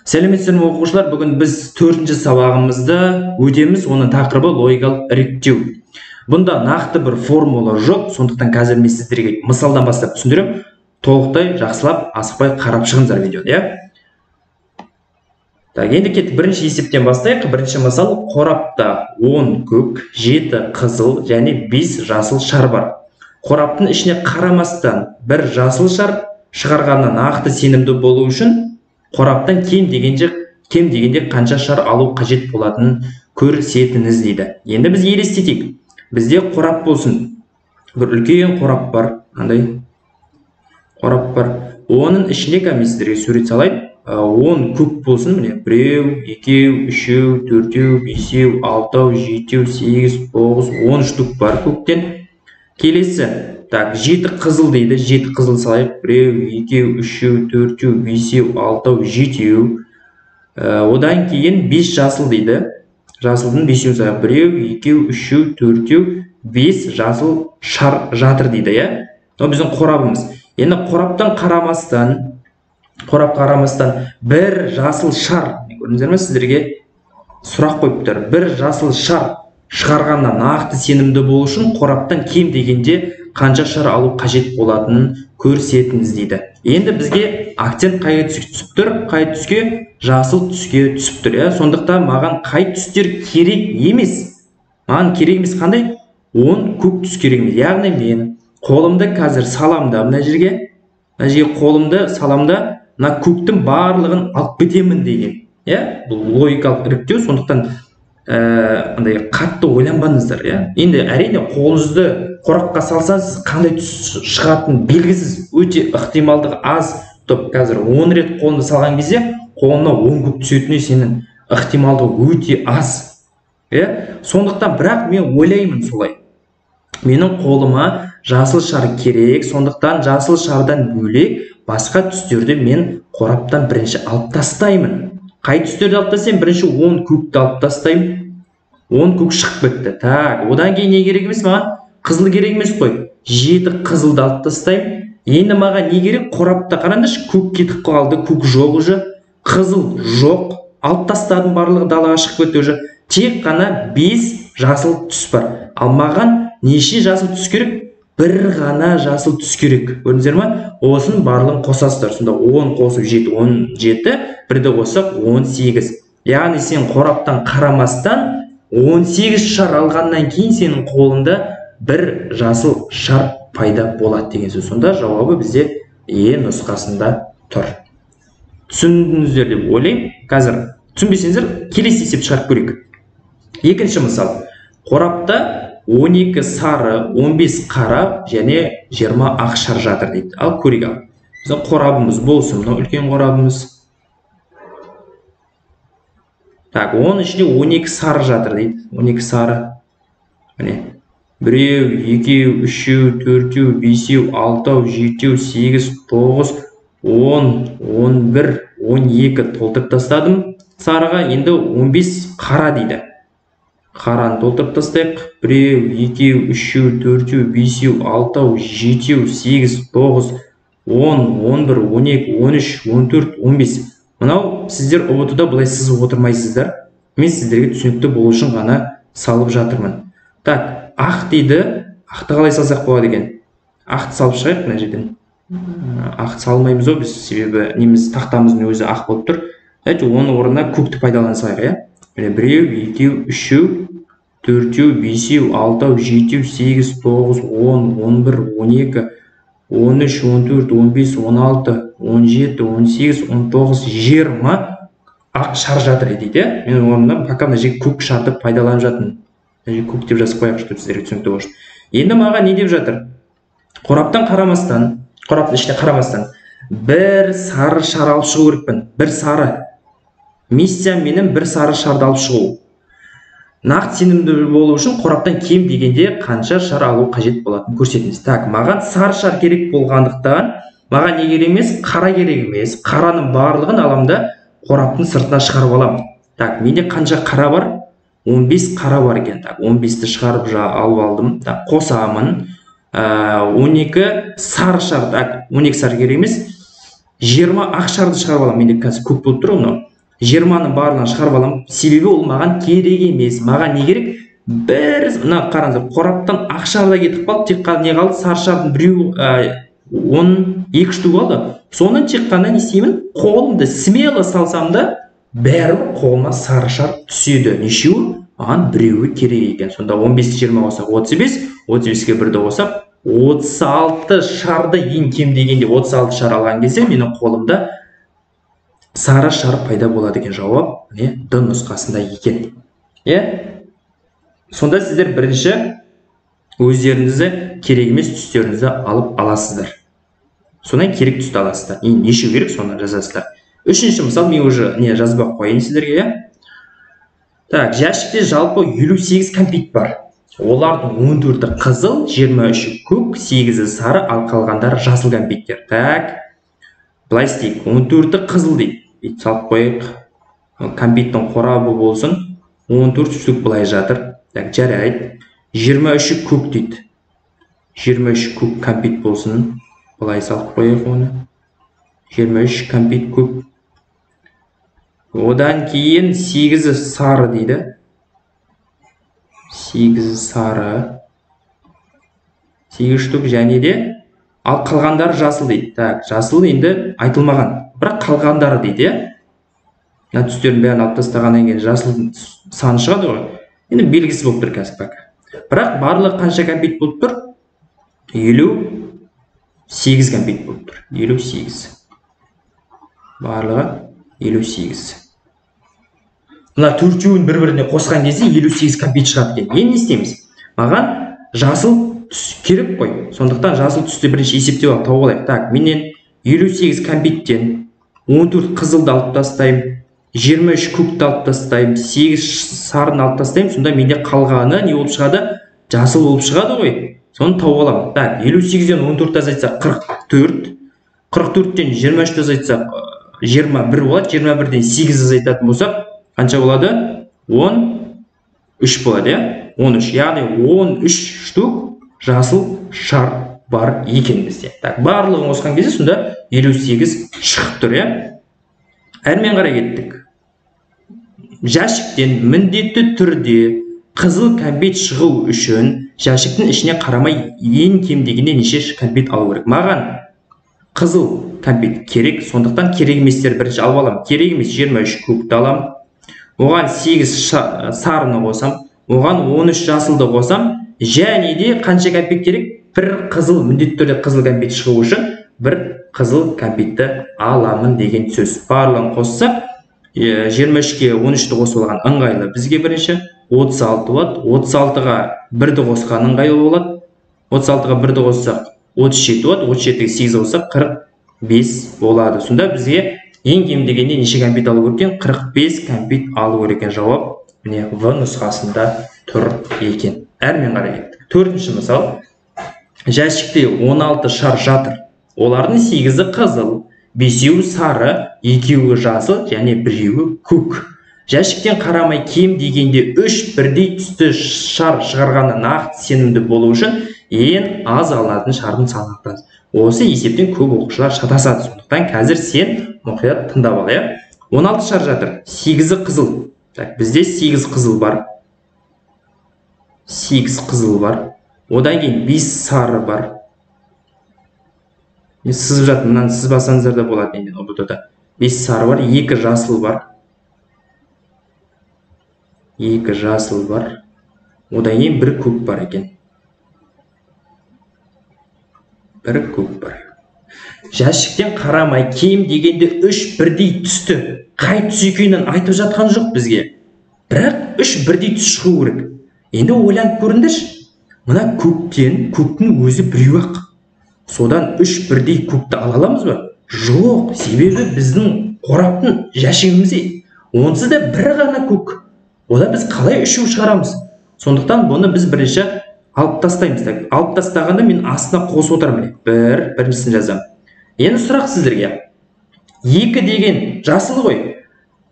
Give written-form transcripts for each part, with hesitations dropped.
Сәлеметсіздер ме, оқушылар? Бүгін біз төртінші сабағымызды өтеміз. Оның тақырыбы логикалық іріктеу. Бұнда нақты бір формула жоқ, сондықтан қазір мен сіздерге мысалдан бастап түсіндіремін. Толықтай жақсылап, асықпай қарап шығыңыздар видеоны, иә? Так, енді кеттік, бірінші есептен бастайық. Бірінші мысал: қорапта 10 көк, 7 қызыл және 5 жасыл шар бар. Қораптың ішіне қарамастан бір жасыл шар шығарғанына нақты сенімді болу үшін қораптан кем дегенде қанша шар алу қажет болатынын көрсетіңіз дейді. Енді біз елестетейік. Бізде қорап болсын. Бір үлкен қорап бар, андай қорап бар. Оның ішіне мен сіздерге сурет салайын. 10 көк болсын, міне 1, 2, 3, 4, 5, 6, 7, 8, 9, 10 штук бар көктен. Келесі, так, 7 қызыл дейді, 7 қызыл салайық. 1, 2, 3, 4, 5, 6, 7. Одан кейін 5 жасыл дейді. Жасылдың 5-ін салайық. 1, 2, 3, 4, 5 жасыл шар жатыр дейді, иә? Ол біздің қорабымыз. Енді қораптан қарамастан, бір жасыл шар, көрдіңіздер ме, сіздерге сұрақ қойып тұр. Бір жасыл шар шығарғанына нақты сенімді болу үшін қораптан кем дегенде қанша шар алу қажет болатынын көрсетіңіз дейді. Енді бізге акцент қай түске түсіп тұр? Қай түске? Жасыл түске түсіп тұр, иә? Сондықтан маған қай түстер керек емес? Маған керек емес қандай? 10 көк түс керек емес. Яғни мен қолымды қазір саламда мына жерге, мына жерге қолымды саламда мына көктің барлығын алып кетемін деген, иә? Бұл логикалық іріктеу, сондықтан андай қатты ойланбаңыздар, иә? Енді әрине қолыңызды қорапқа салсаңыз қандай түс шығатыны белгісіз, өте ықтималдығы аз. Топ қазір 10 рет қолыңды салған кезде қолыңа 10 көк түсетініне сенің ықтималдығы өте аз, иә? Сондықтан бірақ мен ойлаймын солай. Менің қолыма жасыл шар керек, сондықтан жасыл шардан бөлек басқа түстерді мен қораптан бірінші алып тастаймын. Қай түстерді алып тастаймын? Бірінші 10 көкті алып тастаймын. 10 көк шығып кетті. Так, одан кейін не керек емес маған? Қызыл керек емес қой. 7 қызылды алып тастаймын. Енді маған не керек? Қорапта қараңдаршы, көк кетіп қалды, көк жоқ уже, қызыл жоқ, алып тастадым, барлығы далаға шығып кетті уже. Тек қана 5 жасыл түс бар. Ал маған неше жасыл түс керек? Бір ғана жасыл түс керек. Көрдіңіздер ма? Осының барлығын қосасыздар. Сонда 10 қосып 7, 17, бірді қоссақ 18. Яғни сен қораптан қарамастан 18 шар алғаннан кейін сенің қолыңда бір жасыл шар пайда болады деген сөз. Сонда жауабы бізде Е нұсқасында тұр. Түсіндіңіздер деп ойлаймын. Қазір түсінбесеңіздер, келесі есеп шығарып көрейік. Екінші мысал. Қорапта 12 сары, 15 қара және 20 ақ шар жатыр дейді. Ал көрейік ал. Біздің қорабымыз болсын, мынау үлкен қорабымыз. Так, оның ішінде 12 сары жатыр дейді. 12 сары. Міне. 1, 2, 3, 4, 5, 6, 7, 8, 9, 10, 11, 12 толтырып тастадым сарыға. Енді 15 қара дейді. Қараны толтырып тастайық. 1, 2, 3, 4, 5, 6, 7, 8, 9, 10, 11, 12, 13, 14, 15. Мынау сіздер ҰБТ-да бұлай сызып отырмайсыздар. Мен сіздерге түсінікті болу үшін ғана салып жатырмын. Так, ақ дейді. Ақты қалай салсақ болады екен? Ақты салып шығайық мына жерден. Ақты салмаймыз ғой біз, себебі неміз тақтамыздың өзі ақ болып тұр. Давайте оның орнына көкті пайдалана салайық, иә? Міне 1, 2, 3, 4, 5, 6, 7, 8, 9, 10, 11, 12, 13, 14, 15, 16, 17, 18, 19, 20 ақ шар жатыр дейді. Мен орнына пока мына жерге көк шарды пайдаланып жатырмын. Мына жерге көк деп жазып қояйық, чтобы сіздерге түсінікті болсын. Енді маған не деп жатыр? Қораптан қарамастан, қораптың ішіне қарамастан бір сары шар алып шығу керекпін. Бір сары. Миссия менің бір сары шарды алып шығу. Нақты сенімді болу үшін қораптан кем дегенде қанша шар алу қажет болатынын көрсетіңіз. Так, маған сары шар керек болғандықтан, маған не керек емес, қара керек емес. Қараның барлығын аламын да қораптың сыртына шығарып аламын. Так, менде қанша қара бар? 15 қара бар екен. Так, 15-ті шығарып алып алдым. Так, қосамын. 12 сары шар. Так, 12 сары керек емес. 20 ақ шарды шығарып аламын. Менде қазір көк болып тұр ғой мынау. 20-ның барлығын шығарып аламын. Себебі ол маған керек емес. Маған не керек? Бір, мына қараңыздар, қораптан ақ шар да кетіп қалды, тек қана не қалды? Сары шардың біреу, 12 штук қалды. Соны тек қана не істеймін? Қолымды смело салсам да, бәрібір қолыма сары шар түседі. Нешеуі? Маған біреуі керек екен. Сонда 15-20 қосақ 35, 35-ке 1-ді қосақ 36 шарды ең кем дегенде 36 шар алған кезде менің қолымда сары шар пайда болады екен. Жауап міне Д нұсқасында екен. Иә? Сонда сіздер бірінші өздеріңізді керек емес түстеріңізді алып аласыздар. Содан керек түсті аласыздар. Енді нешеу керек, соны жазасыздар. Үшінші мысал, мен уже не жазбай қояйын сіздерге, иә? Так, жәшікте жалпы 58 кәмпит бар. Олардың 14-і қызыл, 23-і көк, 8-і сары, ал қалғандары жасыл кәмпиттер. Так, былай істейік. 14-і қызыл дейді. Бүйтіп салып қояйық. Кәмпиттің қорабы болсын. 14 штук былай жатыр. Так, жарайды. 23-і көк дейді. 23 көк кәмпит болсын. Былай салып қояйық оны. 23 кәмпит көк. Одан кейін 8-і сары дейді. 8-і сары. 8 штук және де ал қалғандары жасыл дейді. Так, жасыл енді айтылмаған, бірақ қалғандары дейді, иә? Мына түстердің бәрін алып тастағаннан кейін жасыл саны шығады ғой. Енді белгісіз болып тұр қазір пока. Бірақ барлығы қанша кәмпит болып тұр? 58 кәмпит болып тұр. 58. Барлығы 58. Мына төртеуін бір-біріне қосқан кезде 58 кәмпит шығады екен. Енді не істейміз? Маған жасыл түс керек қой. Сондықтан жасыл түсті бірінші есептеп алып тауып алайық. Так, менен 58 кәмпиттен 14 қызылды алып тастаймын, 23 көкті алып тастаймын, 8 сарыны алып тастаймын. Сонда менде қалғаны не болып шығады? Жасыл болып шығады ғой. Соны тауып аламын. Так, 58-ден 14 азайтсақ 44, 44-тен 23 азайтсақ 21 болады. 21-ден 8 азайтатын болсақ қанша болады? 13 болады, иә? 13. Яғни 13 штук жасыл шар бар екен бізде. Так, барлығын қосқан кезде сонда 58 шығып тұр, иә? Әрмен қарай кеттік. Жәшіктен міндетті түрде қызыл кәмпит шығу үшін жәшіктің ішіне қарамай ең кем дегенде неше кәмпит алу керек? Маған қызыл кәмпит керек, сондықтан керек еместер бірінші алып аламын. Керек емес 23 көкті аламын. Оған 8 сарыны қосам, оған 13 жасылды қосам, және де қанша кәмпит керек? Бір қызыл, міндетті түрде қызыл кәмпит шығу үшін бір қызыл кәмпитті аламын деген сөз. Барлығын қоссақ, 23-ке 13-ті қосып алған ыңғайлы бізге бірінші 36 болады. 36-ға 1-ді қосқан ыңғайлы болады. 36-ға 1-ді қоссақ 37 болады. 37-ге 8 қоссақ 45 болады. Сонда бізге ең кем дегенде неше кәмпит алу керек екен? 45 кәмпит алу керек екен. Жауап міне В нұсқасында тұр екен. Әрмен қарай кеттік. Төртінші мысал. Жәшікте 16 шар жатыр. Олардың 8-і қызыл, 5-еуі сары, 2-еуі жасыл және 1-еуі көк. Жәшіктен қарамай кем дегенде 3 бірдей түсті шар шығарғаны нақты сенімді болу үшін ең аз алынатын шардың санын анықтаңыз. Осы есептен көп оқушылар шатасады. Сондықтан қазір сен мұқият тыңдап ал, иә? 16 шар жатыр, 8-і қызыл. Так, бізде 8 қызыл бар. 8 қызыл бар. Одан кейін 5 сары бар. Мен сызып жатырмын, мынаны сызбасаңыздар да болады енді ҰБТ-да. 5 сары бар, 2 жасыл бар. 2 жасыл бар. Одан кейін 1 көк бар екен. 1 көк бар. Жәшіктен қарамай кем дегенде 3 бірдей түсті. Қай түс екенін айтып жатқан жоқ бізге. Бірақ 3 бірдей түс шығу керек. Енді ойланып көріңдерші. Мына көктен, көктің өзі біреу-ақ. Содан 3 бірдей көкті ала аламыз ба? Жоқ, себебі біздің қораптың жәшігімізде онсыз да бір ғана көк. Ода біз қалай үшеу шығарамыз? Сондықтан бұны біз бірінші алып тастаймыз. Алып тастағанда мен астына қосып отырамын. Бір, біріншісін жазамын. Енді сұрақ сіздерге. 2 деген жасыл ғой.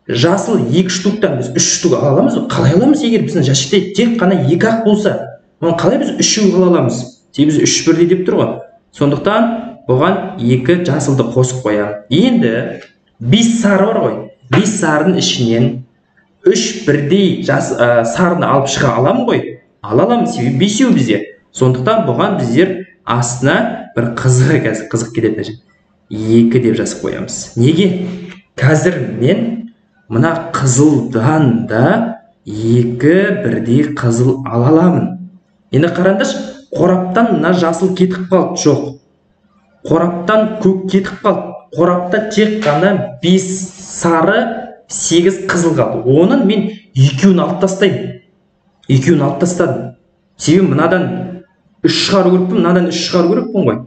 Жасыл 2 штуктан біз 3 штук ала аламыз ба? Қалай аламыз егер біздің жәшікте тек қана 2 ақ болса? Оны қалай біз үшеу қыла аламыз? Себебі біз 3 бірдей деп тұр ғой. Сондықтан бұған 2 жасылды қосып қоямын. Енді 5 сары бар ғой. 5 сарының ішінен 3 бірдей сарыны алып шыға аламын ғой. Ала аламын, себебі 5-еу бізде. Сондықтан бұған біздер астына бір қызығы қазір қызық кететін 2 деп жазып қоямыз. Неге? Қазір мен мына қызылдан да 2 бірдей қызыл ала аламын. Енді қараңдаршы, қораптан мына жасыл кетіп қалды, жоқ. Қораптан көк кетіп қалды. Қорапта тек қана 5 сары, 8 қызыл қалды. Оның мен екеуін алып тастаймын. Екеуін алып тастадым. Себебі мынадан 3 шығару керекпін, мынадан 3 шығару керекпін ғой.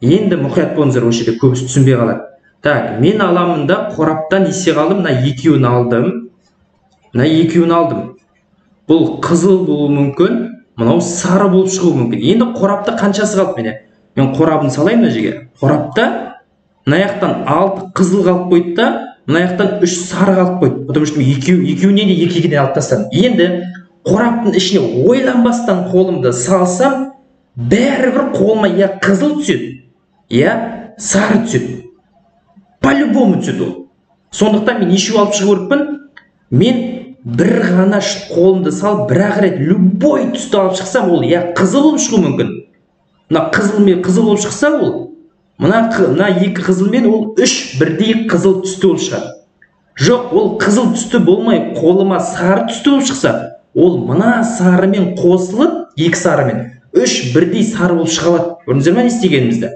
Енді мұқият болыңыздар, осы жерде көбісі түсінбей қалады. Так, мен аламын да қораптан несе қалдым, мына екеуін алдым. Мына екеуін алдым. Бұл қызыл болуы мүмкін, мынау сары болып шығуы мүмкін. Енді қорапта қаншасы қалды мене? Мен қорабын салайын мына жерге. Қорапта мына жақтан 6 қызыл қалып қойды да, мына жақтан 3 сары қалып қойды. Потому что мен екеуінен де екі-екіден алып тастадым. Енді қораптың ішіне ойланбастан қолымды салсам, бәрібір қолыма я қызыл түседі, я сары түседі. По-любому түседі ол. Сондықтан мен нешеу алып шығу керекпін? Мен бір ғана қолымды салып, бір-ақ рет любой түсті алып шықсам, ол я қызыл болып шығуы мүмкін. Мына қызыл мен қызыл болып шықса, ол мына екі қызылмен ол 3 бірдей қызыл түсті болып шығады. Жоқ, ол қызыл түсті болмай, қолыма сары түсті болып шықса, ол мына сарымен қосылып, екі сарымен 3 бірдей сары болып шыға алады. Көрдіңіздер ме не істегенімізді?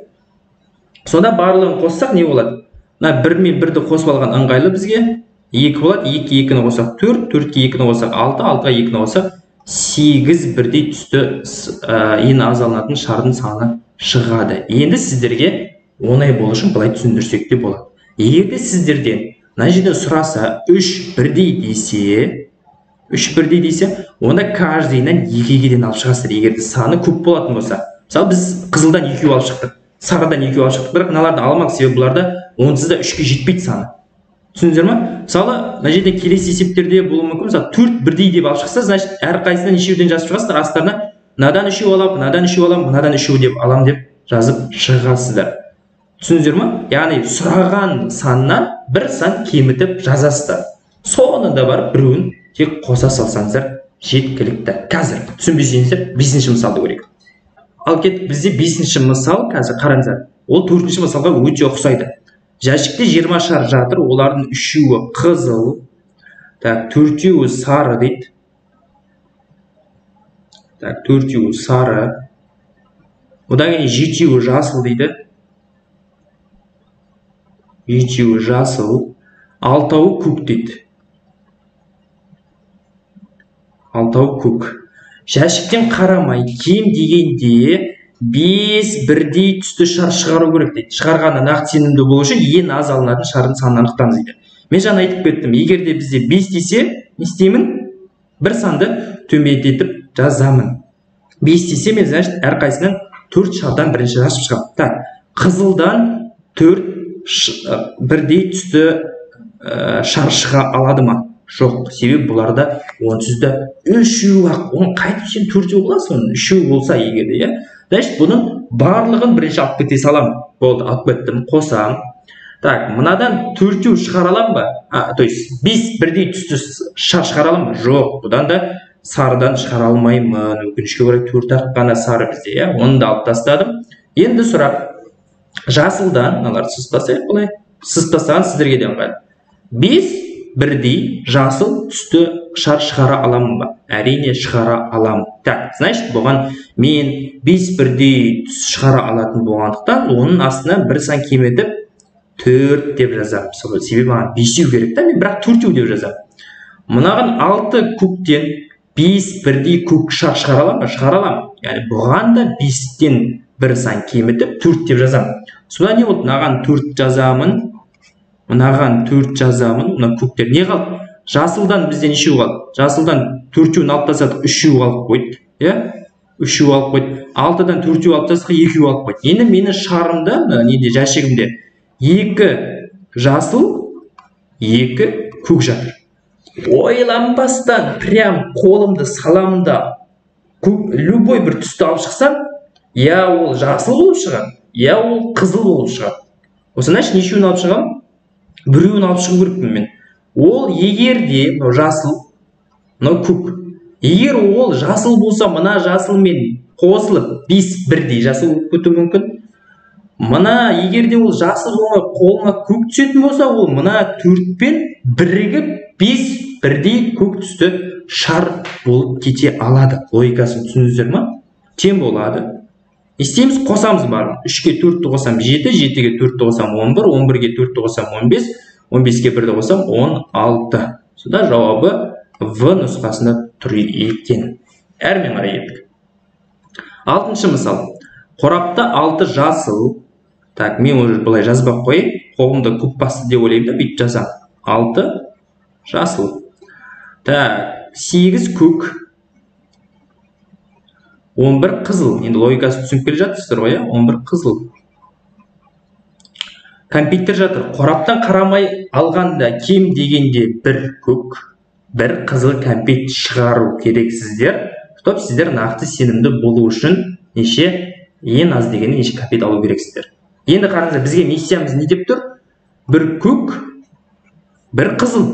Сонда барлығын қоссақ не болады? Мына 1 мен 1-ді қосып алған ыңғайлы бізге. 2 болады, 2 2-ні қоссақ 4, 4-ке 2-ні қоссақ 6, 6-ға 2-ні қоссақ 8 бірдей түсті ең аз алынатын шардың саны шығады. Енді сіздерге оңай болу үшін былай түсіндірсек те болады. Егер де сіздерден мына жерден сұраса 3 бірдей десе, 3 бірдей десе, онда каждыйынан 2-екіден алып шығасыздар. Егер де саны көп болатын болса. Мысалы біз қызылдан 2 алып шықтық, сарыдан 2 алып шықтық, бірақ мыналарды алмақ, себебі бұларда онсыз да 3-ке жетпейді саны. Түсіндіңіздер ма? Мысалы, мына жерде келесі есептерде болуы мүмкін. Мысалы, 4 бірдей деп алып шықса, значит, әрқайсысынан нешеуден жазып шығасыздар, астарына мынадан 3 аламын, мынадан 3 аламын, мынадан 3 деп аламын деп жазып шығасыздар. Түсіндіңіздер ма? Яғни сұраған саннан бір сан кемітіп жазасыздар. Соны да барып біреуін тек қоса салсаңыздар жеткілікті. Қазір түсінбесеңіздер, 5-ші мысалды көрейік. Ал кеттік, бізде 5-ші мысал, қазір қараңыздар. Ол 4-ші мысалға өте ұқсайды. Жәшікте 20 шар жатыр, олардың 3-еуі қызыл, так, 4-еуі сары дейді. Так, 4-еуі сары. Одан кейін 7-еуі жасыл дейді. 7-еуі жасыл, 6-ауы көк дейді. 6-ауы көк. Жәшіктен қарамай кем дегенде 5 бірдей түсті шар шығару керек дейді. Шығарғанда нақты сенімді болу үшін ең аз алынатын шардың санын анықтаңыз дейді. Мен жаңа айтып кеттім, егер де бізде 5 десе, не істеймін? Бір санды төмендетіп жазамын. 5 десе, мен, значит, әрқайсынан 4 шардан бірінші жазып шығамын. Так, қызылдан 4 бірдей түсті шар шыға алады ма? Жоқ, себебі бұларда онсыз да 3-еу ақ. Оны қайтып сен 4-еу қыласың, оның 3-еу болса егер де, иә? Значит, бұның барлығын бірінші алып кете саламын. Болды, алып кеттім, қосам. Так, мынадан 4-еу шығара аламын ба? То есть 5 бірдей түсті шар шығара аламын ба? Жоқ, бұдан да сарыдан шығара алмаймын. Өкінішке орай 4 ақ қана сары бізде, иә? Оны да алып тастадым. Енді сұрақ. Жасылдан, мыналарды сызып тастайық былай. Сызып тастаған сіздерге де ыңғайлы. 5 бірдей жасыл түсті шар шығара аламын ба? Әрине шығара аламын. Так, значит, бұған мен 5 бірдей түс шығара алатын болғандықтан, оның астына бір сан кемітіп 4 деп жазамын. Себебі маған 5-еу керек та, мен бірақ 4-еу деп жазамын. Мынаған 6 көктен 5 бірдей көк шар шығара аламын ба? Шығара аламын. Яғни бұған да 5-тен бір сан кемітіп 4 деп жазамын. Сонда не болды? Мынаған 4 жазамын. Мынаған 4 жазамын. Мына көктер не қалды? Жасылдан бізде нешеу қалды? Жасылдан 4-еуін алып тастадық, 3-еу қалып қойды, иә? 3-еу алып қойды. 6-дан 4-еу алып тастадық, 2-еу алып қойды. Енді менің шарымда, мына неде, жәшігімде 2 жасыл, 2 көк жатыр. Ойланбастан прям қолымды саламын да любой бір түсті алып шықсам, я ол жасыл болып шығады, я ол қызыл болып шығады. Осыны нешеуін алып шығамын? Біреуін алып шығу керекпін мен. Ол егер де мынау жасыл, мынау көк. Егер ол жасыл болса, мына жасылмен қосылып 5 бірдей жасыл болып кетуі мүмкін. Мына егер де ол жасыл болмай қолыма көк түсетін болса, ол мына 4-пен бірігіп 5 бірдей көк түсті шар болып кете алады. Логикасын түсіндіңіздер ма? Тең болады. Не істейміз? Қосамыз барлығын. 3-ке 4-ті қосам 7, 7-ге 4-ті қосам 11, 11-ге 4-ті қосам 15, 15-ге 1-ді қосам 16. Сонда жауабы В нұсқасында тұр екен. Әрмен қарай кеттік. Алтыншы мысал. Қорапта 6 жасыл. Так, мен уже былай жазбай қояйын. Қолымда көк басты деп ойлаймын да, бүйтіп жазамын. 6 жасыл. Так, 8 көк. 11 қызыл. Енді логикасын түсініп келе жатырсыздар ғой, иә? 11 қызыл. Кәмпиттер жатыр. Қораптан қарамай алғанда кем дегенде бір көк, бір қызыл кәмпит шығару керексіздер. Чтоб сіздер нақты сенімді болу үшін неше, ең аз дегенде неше кәмпит алу керексіздер. Енді қараңыздар, бізге миссиямыз не деп тұр? Бір көк, бір қызыл.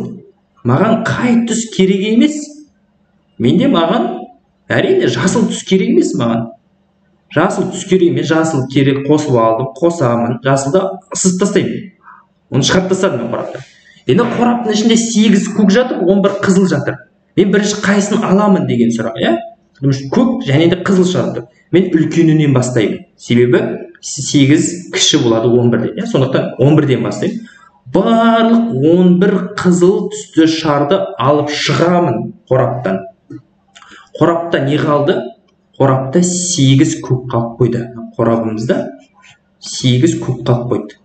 Маған қай түс керек емес? Менде маған әрине жасыл түс керек емес маған. Жасыл түс керек емес, жасыл керек, қосып алдым, қосамын, жасылды сызып тастаймын. Оны шығарып тастадым мен қораптан. Енді қораптың ішінде 8 көк жатыр, 11 қызыл жатыр. Мен бірінші қайсысын аламын деген сұрақ, иә? Көк және де қызыл шығарып тұр. Мен үлкенінен бастаймын. Себебі 8 кіші болады 11-ден, иә? Сондықтан 11-ден бастаймын. Барлық 11 қызыл түсті шарды алып шығамын қораптан. Қорапта не қалды? Қорапта 8 көк қалып қойды. Қорабымызда 8 көк қалып қойды.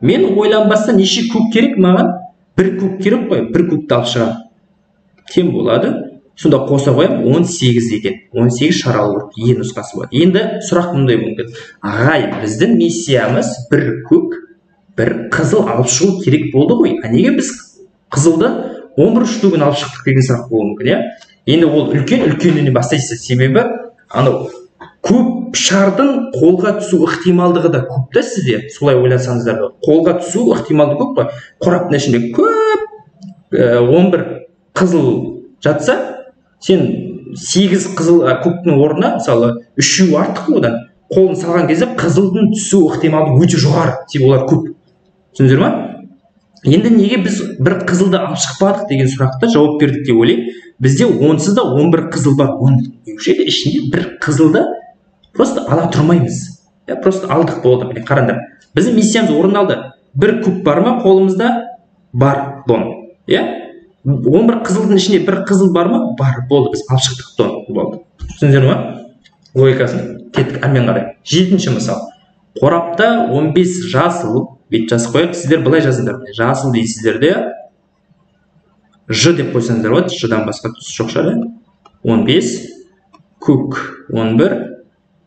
Мен ойланбастан неше көк керек маған? Бір көк керек қой, бір көкті алып шығамын. Тең болады. Сонда қоса қоямын 18 екен. 18 шар алу керек. Е нұсқасы болады. Енді сұрақ мындай мүмкін. Ағай, біздің миссиямыз бір көк, бір қызыл алып шығу керек болды ғой. А неге біз қызылды 11 штугін алып шықтық деген сұрақ болуы мүмкін, иә? Енді ол үлкен үлкенінен бастайсыз. Себебі анау көп шардың қолға түсу ықтималдығы да көп та сізде. Солай ойласаңыздар болады. Қолға түсу ықтималдығы көп қой. Қораптың ішінде көп 11 қызыл жатса, сен 8 қызыл көктің орнына, мысалы, 3-еуі артық одан. Қолын салған кезде қызылдың түсу ықтималдығы өте жоғары. Себебі олар көп. Түсіндіңіздер ма? Енді неге біз бір қызылды алып шықпадық деген сұрақта жауап бердік деп ойлаймын. Бізде онсыз да 11 қызыл бар. Неужели ішінде бір қызылды просто ала тұрмаймыз? Я просто алдық болды. Міне қараңдар. Біздің миссиямыз орындалды. Бір көк бар ма қолымызда? Бар, дон. Иә? 11 қызылдың ішінде бір қызыл бар ма? Бар, болды. Біз алып шықтық, дон. Болды. Түсіндіңдер ма? Логикасын кеттік әрмен қарай. 7-ші мысал. Қорапта 15 жасыл, бүйтіп жазып қояйық. Сіздер былай жазыңдар. Жасыл дейсіздер де Ж деп қойсаңыздар болады. Ж-дан басқа түс жоқ шығар. 15, көк 11,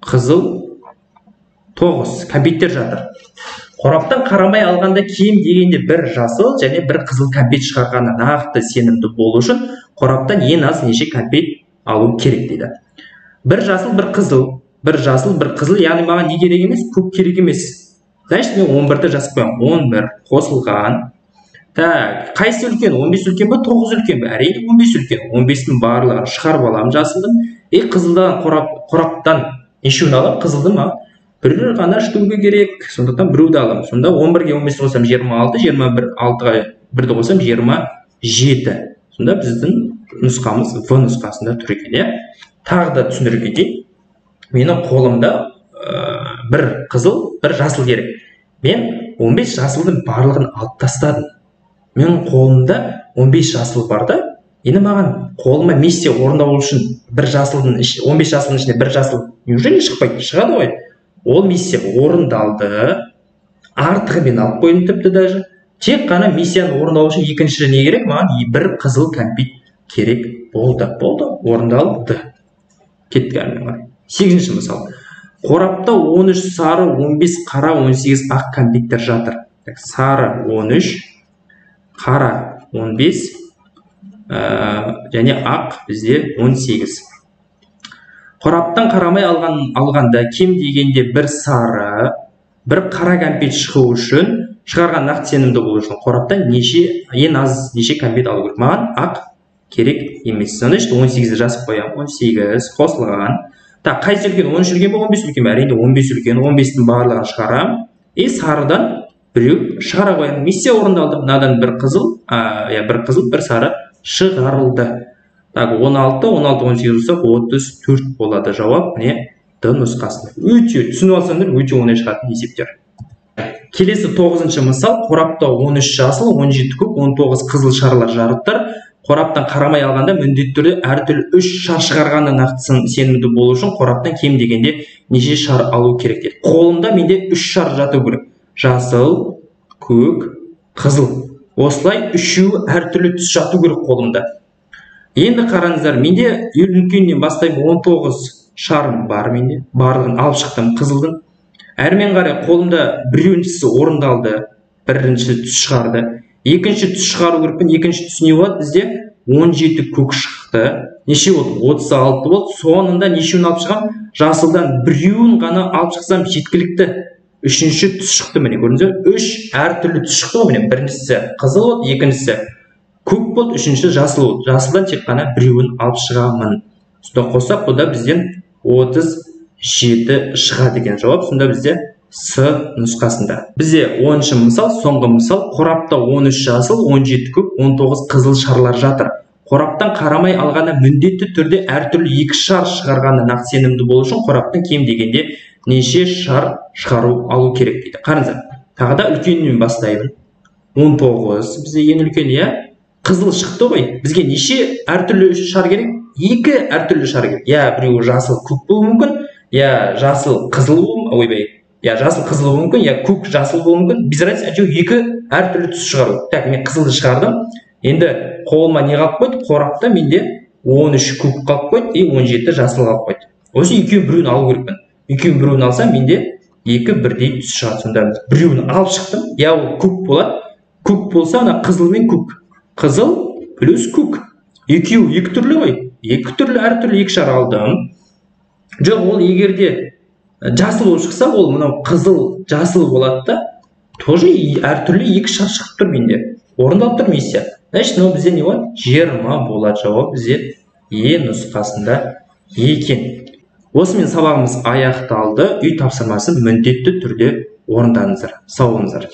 қызыл 9. Кәмпиттер жатыр. Қораптан қарамай алғанда кем дегенде бір жасыл және бір қызыл кәмпит шығарғаны нақты сенімді болу үшін қораптан ең аз неше кәмпит алу керек дейді. Бір жасыл, бір қызыл, бір жасыл, бір қызыл, яғни маған не керек емес? Көк керек емес. Значит, мен 11-ді жазып қоямын. 11 қосылған. Так, қайсы үлкен? 15 үлкен бе, 9 үлкен бе? Әрине 15 үлкен. 15-тің барлығын шығарып аламын жасылдың. И қызылдан қораптан нешеуін аламын? Қызылды ма? Бір ғана штука керек. Сондықтан біреуді аламын. Сонда 11-ге 15 қосам 26, 21, 6-ға 1-ді қосам 27. Сонда біздің нұсқамыз В нұсқасында тұр екен, иә? Тағы да түсіндіре кетейін. Менің қолымда бір қызыл, бір жасыл керек. Мен 15 жасылдың барлығын алып тастадым. Менің қолымда 15 жасыл бар да. Енді маған қолыма миссия орындау үшін бір жасылдың 15 жасылдың ішінде бір жасыл неужели шықпайды? Шығады ғой. Ол миссия орындалды. Артығымен алып қойдым тіпті даже. Тек қана миссияны орындау үшін екінші не керек? Маған бір қызыл кәмпит керек болды. Болды, орындалды. Кеттік әрмен қарай. 8-ші мысал. Қорапта 13 сары, 15 қара, 18 ақ кәмпиттер жатыр. Так, сары 13, қара 15, және ақ бізде 18. Қораптан қарамай алғанда кем дегенде бір сары, бір қара кәмпит шығу үшін Шығарған нақты сенімді болу үшін қораптан неше, ең аз неше кәмпит алу керек? Маған ақ керек емес. Значит, 18-ді жазып қоямын. 18 қосылған. Так, қайсы үлкен? 13 үлкен бе, 15 үлкен бе? Әрине 15 үлкен. 15-тің барлығын шығарамын. И сарыдан біреу шығара қоямын. Миссия орындалды. Мынадан бір қызыл, иә, бір қызыл, бір сары шығарылды. Так, 16, 16, 18 болсақ, 34 болады. Жауап міне Д нұсқасында. Өте түсініп алсаңдар, өте оңай шығатын есептер. Келесі 9-шы мысал. Қорапта 13 жасыл, 17 көк, 19 қызыл шарлар жарықтар. Қораптан қарамай алғанда міндетті түрде әртүрлі 3 шар шығарғанда нақты сенімді болу үшін қораптан кем дегенде неше шар алу керек дейді. Қолымда менде 3 шар жату керек. Жасыл, көк, қызыл. Осылай үшеуі әртүрлі түс жату керек қолымда. Енді қараңыздар, менде үлкеннен бастаймын, 19 шарым бар менде. Барлығын алып шықтым қызылдың. Әрмен қарай қолымда біреуіншісі орындалды, бірінші түс шығарды. Екінші түс шығару керекпін. Екінші түс не болады? Бізде 17 көк шықты. Неше болды? 36 болды. Соңында нешеуін алып шығамын? Жасылдан біреуін ғана алып шықсам жеткілікті. Үшінші түс шықты, міне көрдіңіздер. 3 әртүрлі түс шықты ғой, міне. Біріншісі қызыл болды, екіншісі көк болды, үшіншісі жасыл болды. Жасылдан тек қана біреуін алып шығамын. Сонда қоссақ, бұда бізден 37 шығады екен жауап. Сонда бізде С нұсқасында. Бізде 10-шы мысал, соңғы мысал. Қорапта 13 жасыл, 17 көк, 19 қызыл шарлар жатыр. Қораптан қарамай алғанда міндетті түрде әртүрлі 2 шар шығарғанда нақты сенімді болу үшін қораптан кем дегенде неше шар шығару алу керек дейді. Қараңыздар, тағы да үлкенінен бастаймын. 19 бізде ең үлкен, иә? Қызыл шықты ғой. Бізге неше әртүрлі шар керек? 2 әртүрлі шар керек. Я біреуі жасыл көк болуы мүмкін, я жасыл қызыл болуы, ойбай, я жасыл қызыл болуы мүмкін, я көк жасыл болуы мүмкін. Без разницы, әйтеуір 2 әртүрлі түс шығару. Так, мен қызылды шығардым. Енді қолыма не қалып қойды? Қорапта менде 13 көк қалып қойды и 17 жасыл қалып қойды. Осы екеуін біреуін алу керекпін. Екеуін біреуін алсам, менде 2 бірдей түс шығады. Сонда біреуін алып шықтым. Я ол көк болады. Көк болса, ана қызыл мен көк. Қызыл плюс көк. Екеуі екі түрлі ғой. Екі түрлі, әртүрлі екі шар алдым. Жоқ, ол егер де жасыл болып шықса, ол мынау қызыл жасыл болады да, тоже әртүрлі екі шар шығып тұр менде. Орындалып тұр миссия. Значит, мынау бізде не болады? 20 болады. Жауап бізде Е нұсқасында екен. Осымен сабағымыз аяқталды. Үй тапсырмасын міндетті түрде орындаңыздар. Сау болыңыздар.